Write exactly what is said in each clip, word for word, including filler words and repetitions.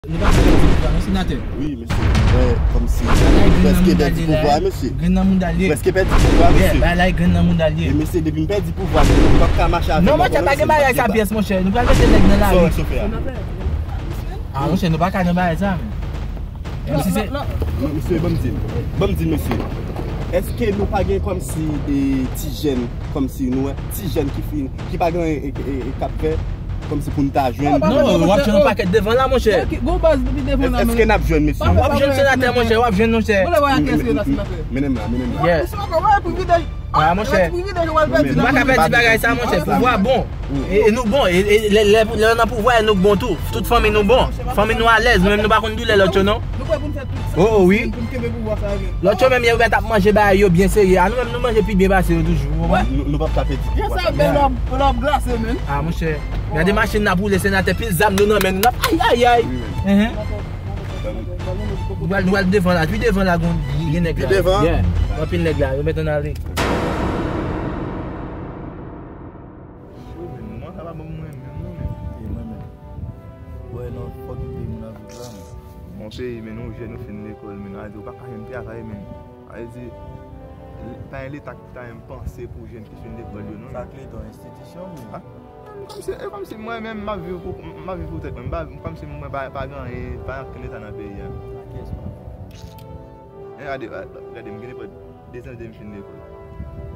Nou pa ka pèdi pouvwa, non, senatè? Wi, mesye. Wè, kòmsi. Bagay grenn nan prèske mouda pèdi l ye pouvwa, la. Mesye. Grenn nan mouda l ye. Prèske pèdi pouvwa, mesye. Yeah, bagay grenn nan mouda l ye. E mesye, depi m pèdi pouvwa, m p ap ka mache avè non, monchè, pa gen bagay sa pyès, monchè. Nou pral mete nèg nan lari. Sa w sou fè a? Ah, monchè, nou pa ka nan bagay sa, men. Menm si se non, non, non, mesye, ban m di l. Ban m di l, mesye. Èske nou pa gen kòmsi, e, ti jèn, kòmsi nou wè, ti jèn ki fin, ki pa gen, e, e, e, k ap fè, kòmsi pou n ta jwenn. Non, w ap jwenn yon pakèt devan la, monchè. Gon baz depi devan la, èske n ap jwenn, mesye? W ap jwenn senatè, monchè, w ap jwenn, monchè. Mennen m la, mennen m la. Yeah. Ah, monchè. Nou pa ka pèdi bagay sa, monchè. Pouvwa bon. E, e nou bon. E, e lè, lè, lè nan pouvwa, e nou k bon tou. Tout fanmi nou bon. Fanmi nou alèz. Nou menm nou pa konn doulè lòt yo, non. Oh, oh, wi. Lòt yo menm, yo mèt ap manje bagay yo byen serye. A nou menm, nou manje pi byen pase yo toujou. Ou konprann? Nou, nou p ap ka pèdi. Gen sa bèl lòb, lòb glase, menn. Ah, monchè. Gade machin n ap woule, senatè, pil zam nou nan men nou. N ap, ay, ay, ay. Wi, menn. Nou al, nou al devan la, pi devan la, gon, gen nèg la. Pi devan? Yeah. Anpil nèg la, yo mèt ann ale. Wi, menn, moman sa pa ban m mwen menm, non, menn. E mwen menm. Wè, non, fòk nou peye moun avèk la, menn. Mon peyi, menn, nou jèn, nou fin lekòl, menn. A di, ou pa ka menm travay, menn. A di, pa gen leta ki ta menm panse pou jèn ki fin lekòl yo, non, menn. Sa k leta, yon enstitisyon, menn. Ah, menn, kòmsi, e kòmsi mwen menm, m ap viv pou, m ap viv pou tèt mwen. M pa, kòmsi mwen pa, pa gen anyen, pa gen ankenn leta nan peyi a. Kiyès pa? Men gade, gade, m gen nenpòt de zan depi m fin lekòl.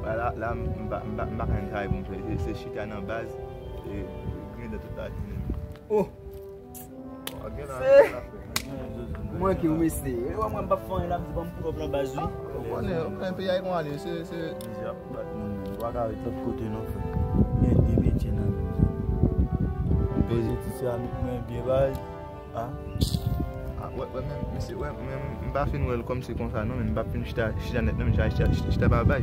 Ba la, la, m, m pa, m pa, m pa ka jwenn travay pou m fè. Se, se chita nan baz, e griyen dan tout lajounen. Oh! Mwen ki w, mesye. E wè mwen m p ap fè anyen la, m di ban m pull up nan baz, wi. Ou konnen, ou konnen peyi a e konn ale, se, se. Bizye ap bat moun, menn. Ou pa ka ret lòt kote non, frè. Gen de metye nan men. Poze ti seramik mwen byen baz. Ah. Ah, wè, wè, men, mesye, wè, men, m pa fin wè l kòmsi konsa, non, men m pa fin chita, chita nèt, non, men chita, chita, chita pa bay.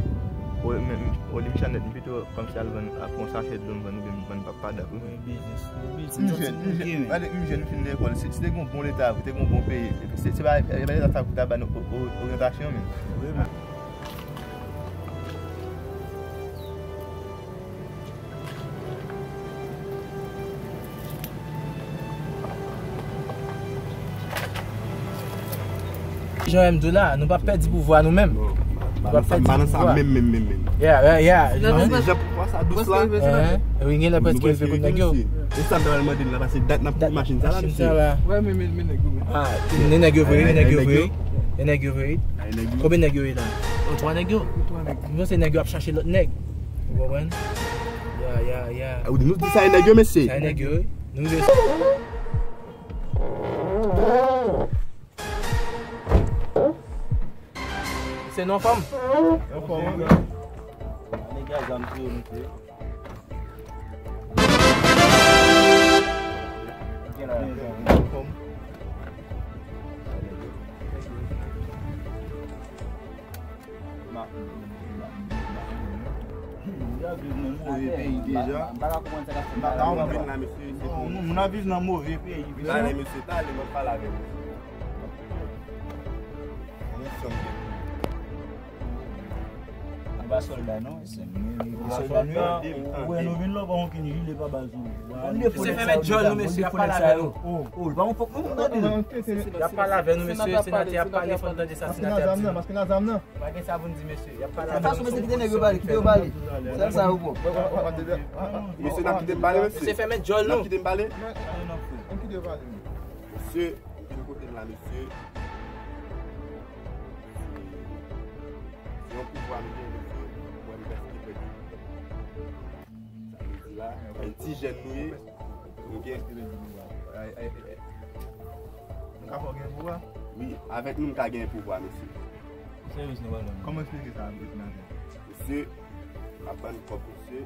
Wè, men, olye m chita nèt, m pito kòmsi al vann, a, pran sachè dlo m vann, oubyen m vann pap padap, wi. Wi, biznis, wi, biznis. M jèn, m jèn, gade, m jèn, m fin lekòl, si, si te gen yon bon leta, te gen yon bon peyi, se, se pa, se pa leta sa pou ta ba nou o, o, oryantasyon, men. Wi, men. Jan M di w la, nou p ap pèdi pouvwa nou menm. Nou p ap pèdi pouvwa. Menm, menm, menm, menm. Yeah, yeah, yeah. Jan pouvwa sa dous la. Wi, gen lè prèske rive kot nèg yo. E sa m ta pral mande l la, paske dat n ap kouri machin sa la, mesye. Wè, men, men, men nèg yo, men. Ah, men nèg yo vre, men nèg yo vre. Men nèg yo vre. Konbyen nèg yo ye la? Oh, twa nèg yo. Twa nèg. M panse nèg yo ap chache lòt nèg. Ou konprann? Ya, ya, ya. Ou di nou di sa e nèg yo, mesye. Sa e nèg yo, wi. Nou vle. Se non fanm. Yon fanm. Nèg a zam sou yo, mesye. Moun ap viv nan move peyi deja. Moun ap viv nan move peyi. Talè, mesye, talè, mwen pale avè w. Konneksyon m gen. Nou pa sòlda, non. Ou wè nou vin la, pa gen okenn jile pa ba nou. Mesye, fèmen djòl nou, mesye, y ap pale avè nou. Oh, oh, pa yon fòk nou tande. Y ap pale avè nou, mesye, senatè ap pale, fò n tande sa senatè ap di. Paske nan zam nan, paske nan zam nan. Pa gen sa pou n di, mesye. Y ap pale avè nou. Mesye, kite nèg yo pale, kite yo pale. Sèl sa yo bon. Mesye, n ap kite m pale, mesye. Mesye, fèmen djòl nou. N ap kite m pale. Ann kite yo pale. Mesye, m vin kote m la, mesye. Se yon pouvwa nou gen, mesye, pou wè m prèske pèdi. Sa vle di la, e ti jèn nou ye, nou gen. Nou ka fè w gen pouvwa? Wi, avèk nou, nou ka gen pouvwa, mesye. Sèvis nou pral ban nou. Kòman eksplike sa, senatè? Mesye, m ap ban n kòb, mesye.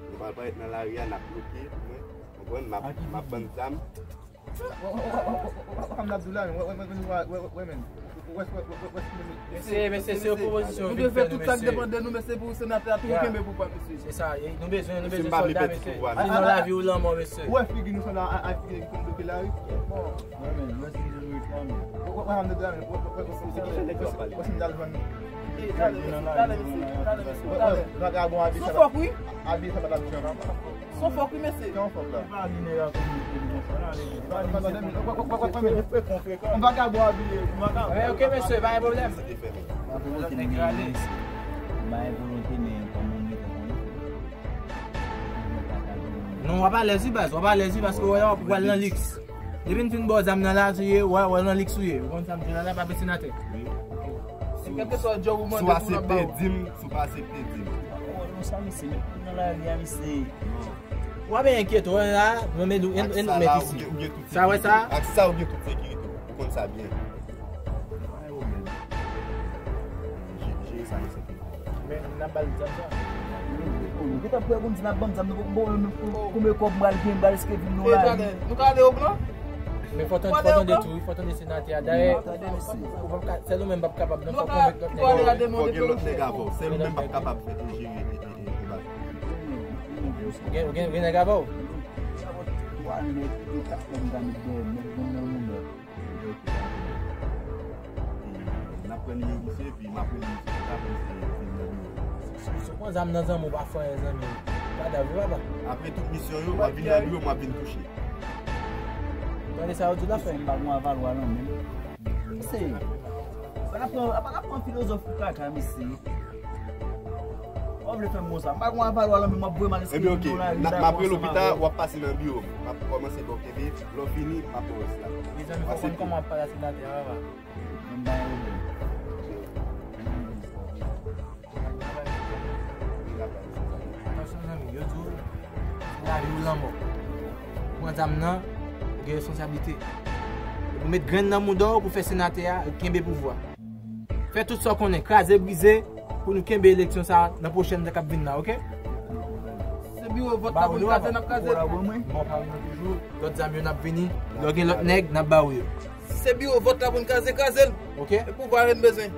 Nou pral parèt nan lari a, n ap bloke, ou konprann, m ap, m ap ban n zam. Mesye, mesye, se yon pwopozisyon yo vin fè nou, mesye. Nou dwe fè tout sa k depann de nou, mesye, pou senatè a toujou kenbe pouvwa, mesye. Se sa, e nou bezwen, nou bezwen sòlda, mesye. Sinon lavi ou lanmò, mesye. Ou wè figi nou sanble a, a figi ki konn bloke lari. Wè, men, wè si nou reklame. Wè, wè, wè, wè, wè, wè, wè, wè, wè, wè, wè, si m t al vann. Talè, mesye, talè, mesye, talè, mesye, talè. Sou fòk, wi. Abi sa pa t ap janm. Son fòk wi mesye. Son fòk la. Pa vin la pou nou konsa la. Pa vin se pa. Yon vagabon abiye. Yon vagabon. Ok mesye, pa gen pwoblèm. Lòt nèg yo ale. M bay volonte men kòm ou mete konnen. Non, w ap alèz wi baz, w ap alèz wi paske w wè w ap pral nan liks. Depi n fin ba w zam nan la, tou ye, w wè w nan liks ou ye. Ou konn sa m di w la, la pa vle senatè. Wi. Kèlkeswa djòb ou mande pou n ap ba w. Si w aksepte, di m, si w pa aksepte, di m. Oh, non, sa misye met moun nan lari a, misye. W ap enkyete w la, mwen men nou, en nou met isi. Sa wè sa? Ak sa ou gen tout sekirite. Ou konn sa byen. Men n ap ba l zam sa. Nou gentan prè pou n di n ap ban m zam, nou poko menm konbyen kòb m pral gen, m pral riske vi m nan lari. Nou ka ale o blan? Men fò tande, fò tande tou wi, fò tande senatè a. Dayè, ou p ap ka, sèl ou menm p ap kapab non, fò konvenk lòt nèg yo. Fò gen lòt nèg avè w, sèl ou menm p ap kapab fè jere e, e, e, e, bagay. Ou gen, ou gen, gen nèg avè w? Twa nèg, kat nèg m ka met dèyè m, nèg grann nan mouda. N ap pran nimewo misye, epi m ap rele misye pou l ka vin nan biwo. Si, si w pran zam nan zanmi w, pa fè anyen zanmi w. Pa grave, papa. Apre tout misyon yo, w ap vin nan biwo, m ap vin touche. Tande sa yo di w la fè. M pa gon avalwa nan men m. Mesye, pa n ap pran, pa n ap pran filozòf pou kaka, mesye. Ou vle fè m konsa. M pa gon avalwa nan men m, m ap voye m al eskriv nan lari. Ebyen, ok. M ap rele w pita, w ap pase nan biwo m. M ap kòmanse ba w kenbe. Lè w fini, m ap ba w rès la. Mezanmi, fò konn kòman w ap pale a senatè a, papa. Mwen bay ou. Atansyon, zanmi, yo di w, se lavi ou lanmò. Ou pran zam nan, ou gen responsablite. Ou met grenn nan mouda w pou fè senatè a kenbe pouvwa. Fè tout sa w konnen, kraze, brize, pou nou kenbe eleksyon sa a nan pwochèn tan k ap vin la, ok? Se biwo vòt la pou n kraze, n ap kraze. Bon, pa nou toujou, lòt zam yo n ap vini, lè w gen lòt nèg, n ap ba w yo. Se biwo vòt la pou n kraze, kraze l. Ok. E pouvwa a n bezwen.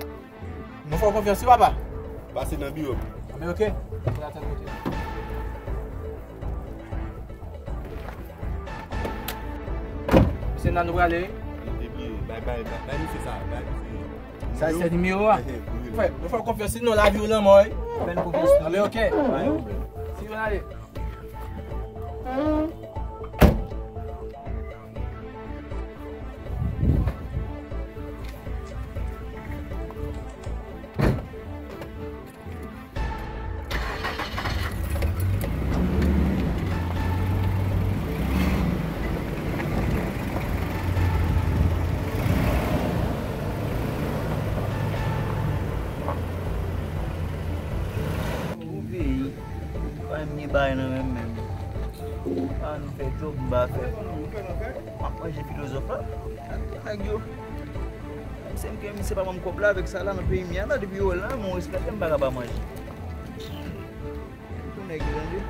Nou fè w konfyans wi, papa. Pase nan biwo m. Anben, ok. Mwen atann kote. Misye nan nou prale. Epi, bay, bay, bay, bay misye sa, bay misye. Sa se nimewo a. Ehe, wi, wi. Frè, nou fè w konfyans, sinon lavi w lanmò wi. Fè n konfyans. Anben, ok. Bay, ok. Si nou ale. Ou veye, pa menm gen bagay nan men m menm. Pa nou fè djòb, m pa fè. M ap manje filozòf la. Nèg yo. Se m ke misye pa ban m kòb la avèk sa la nan peyi m ye a la, depi yo wè l la, men yon respè m pa ka pa manje. Pou nèg yo tande.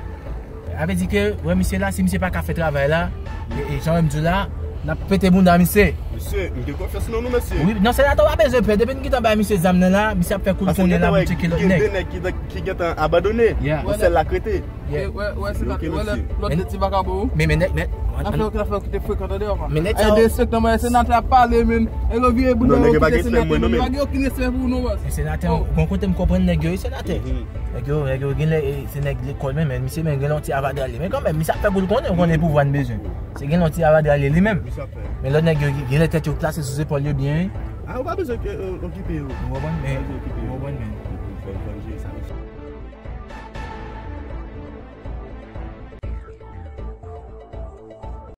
Sa vle di ke, wè misye la, si misye pa ka fè travay la, e, e jan w wè m di w la, n ap pete bounda misye. Mesye, m gen konfyans nan nou, mesye. Wi, non, senatè w pa bezwen pè. Depi n gentan bay misye zam nan la, misye ap fè kou l konnen l ap tcheke lòt nèg. Paske m gentan wè gen de nèg ki, ki gentan abandone. Yeah. Yon sèl la k rete. Yeah. Wè, wè, se pa lòt, lòt de ti vakabon. Men, men nèg, men, afè yo ki ta fè yo kite frekan tande, papa. Men nèg sa yo. Ay, de sèk nan mwen, senatè ap pale, men. E yo vire bounda yo kite senatè, men yo pa gen okenn respè pou nou, baz. Men senatè, gon kote m konprann nèg yo, wi, senatè. Nèg yo, nèg yo gen lè, e, se nèg lekòl, men, men misye, men gen lè yon ti avadrale. Men kanmenm, misye ap fè pou l konnen, ou konnen pouvwa n bezwen. Se gen lè yon ti avadrale li menm. Men lòt nèg yo, gen lè tèt yo plase sou zepòl yo byen, wi. A, ou pa bezwen ke, e, okipe yo. Ou konprann? Men,